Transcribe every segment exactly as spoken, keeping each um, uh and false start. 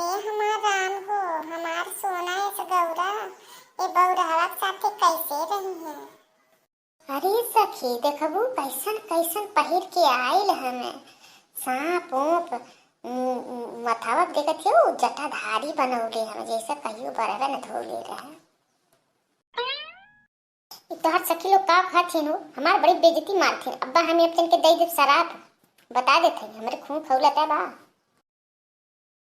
ए हमार राम हो, हमार सोना ऐस गौरा, ए बौरहवा के साथे कैसे रही है? अरे सखी, देखबू कैसन कैसन पहिर के आइल हमें। सांप ओप, उम, उम, मथावा देखत हो, जटाधारी बनौले हमें, जैसे कहियो बरवे न धोले रहे। ई तोहर सखी लोग का कहत हिन हो, हमार बड़ी बेइज्जती मारत हिन। अब्बा हम एक जन के दे देब शराब, बता देत हई, हमरे खून खौलत है बा।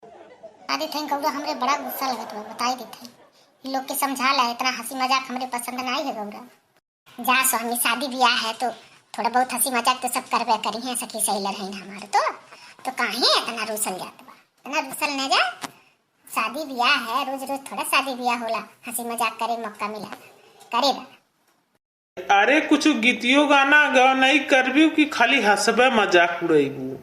बता देत हई गौरा, हमरे बड़ा गुस्सा लगत बा, बताई देत हई। ई लोग के समझा ला, इतना हंसी मजाक हमरे पसंद नाई है गौरा। जा स्वामी, शादी ब्याह है तो थोड़ा बहुत हंसी मजाक तो सब करबे करी हैं, सखी सहेलर हैं हमारे तो, तो काहे इतना रूसल जात बा, इतना रूसल न जा। शादी ब्याह है, रोज रोज थोड़ा शादी ब्याह होला, हंसी मजाक करे मौका मिला, करे बा। अरे कुछ गीतियो गाना गवनई करबू कि खाली हंसबे मजाक उड़ैबू?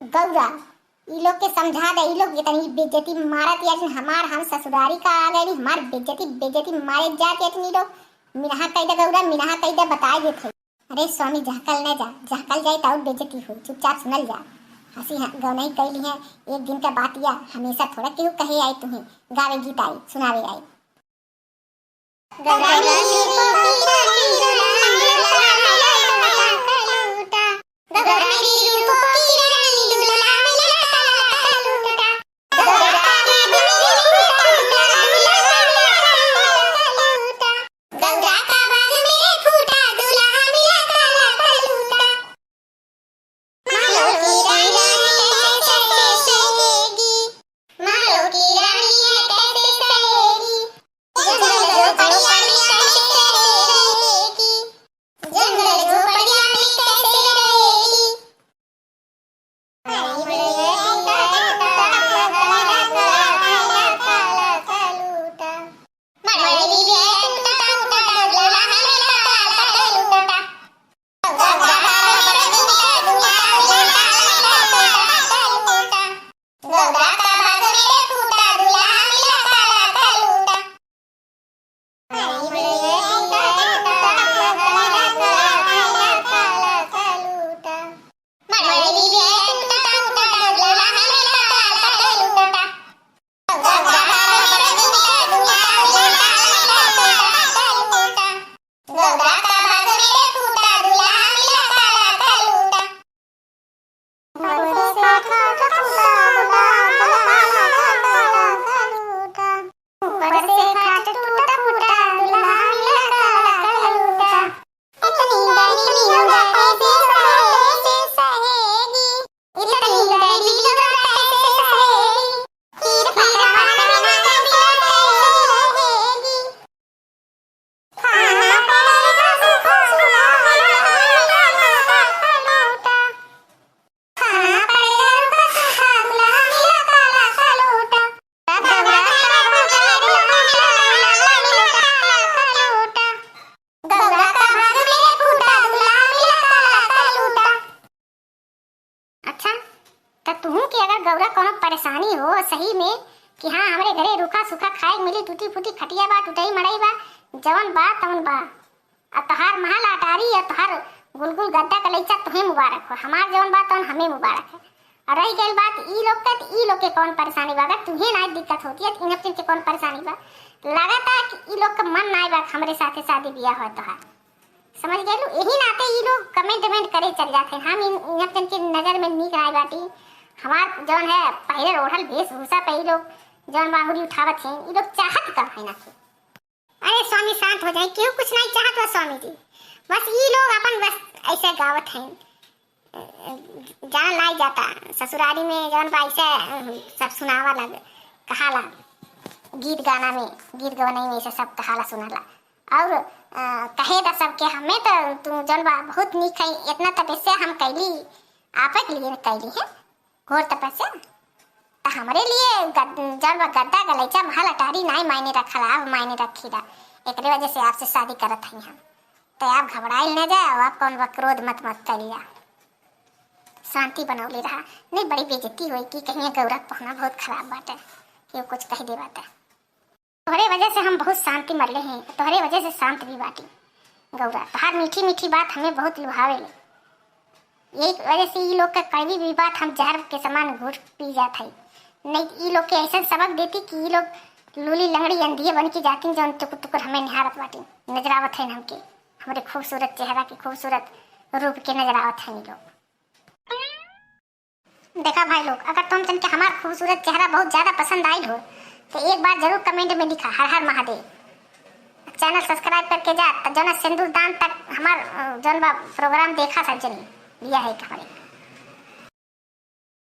गौरा, ई लोग के समझा दे, ई लोग इतनी बेइज्जती मारत यार, हमार हम ससुरारी का आ गए, हमार बेइज्जती, बेइज्जती मारे जात यार, ई लोग मिनहा कह दे गौरा, मिनहा कह दे, बताए देत है। अरे स्वामी, जहकल न जा, जहकल जाए तो और बेइज्जती हो, चुपचाप सुनल जा। हंसी ह-, गौनई कैली है, एक दिन का बात या, हमेशा थोड़ा केहू कहे आई तुम्हें, गावे गीत आई, सुनावे आई। सही में कि हाँ, हमरे घरे रूखा सूखा खाए के मिली, टूटी फूटी खटिया बा, टूटई मड़ई बा, जवन बा तवन बा। आ तोहार महल अटारी, आ तोहार गुलगुल गद्दा गलैचा तुहे मुबारक हो, हमार जवन बा तवन हमें मुबारक है। और रही गई बात ई लोग के, त ई लोग के कौन परेशानी बा? अगर तुहे नाई दिक्कत होती है, त इन्हन के कौन परेशानी बा? लागता कि ई लोग के मन नाई बा हमरे साथे शादी बियाह हो तोहार, समझ गए? यही नाते ई लोग comment वेमेंट करे चल जाते हैं। हम इन, इन्हन के नजर में नीक नाई बाटी। हमार जौन है पहिरल ओढ़ल वेशभूषा पे ई लोग जौन बांगुरी उठावत हैं, ई लोग चाहत का है ना के? अरे स्वामी, शांत हो जाए, केहू कुछ नहीं चाहत बा स्वामी जी। बस ई लोग अपन बस ऐसे गावत हैं, जान लाई जाता। ससुरारी में जौन बा ऐसे सब सुनावा लग, कहाला, गीत गाना में, गीत गवनई में ऐसे सब कहाला सुनाला। और अ, कहे दा सबके, हमें तो तू जौन बा बहुत नीक है, इतना तपस्या हम कैली, आपे के लिए कैली है। घोर तपस्या। त हमरे लिए गद-, जौन बा गद्दा गलैचा महल अटारी नाई मायने रखला, अब मायने रखीला। एकरे वजह से आपसे शादी करत हई हम। त आप घबराइल न जाए, और आप कौन बा क्रोध मत, मत करिया। शांति बनौले रहा। नहीं, बड़ी बेइज्जती होई कि कहीं गौरा के पहुना बहुत खराब बाटे, केहू कुछ कह देबा त। तोहरे वजह से हम बहुत शांति मरले हैं, तोहरे वजह से शांत भी बाटी। गौरा, तोहार मीठी मीठी बात हमें बहुत लुभावेले। यही वजह से ई लोग के कड़वी भी बात हम जहर के समान घूट पी जात हई। नहीं त ई लोग के ऐसन सबक देती कि ई लोग लूली लंगड़ी अंधिये बन के जाती, जौन टुकुर टुकुर हमें निहारत बाटी, नजरावत है हमके, हमरे खूबसूरत चेहरा के, खूबसूरत रूप के नजरावत है ई लोग। देखा भाई लोग, अगर तुम जन के हमार खूबसूरत चेहरा बहुत ज्यादा पसंद आइल हो, तो एक बार जरूर comment में लिखा, "हर हर महादेव।" Channel subscribe करके जा, त जौन सिंदूर दान तक हमार, अ, जौन बा program देखा सब जनी, लिया है हमारे।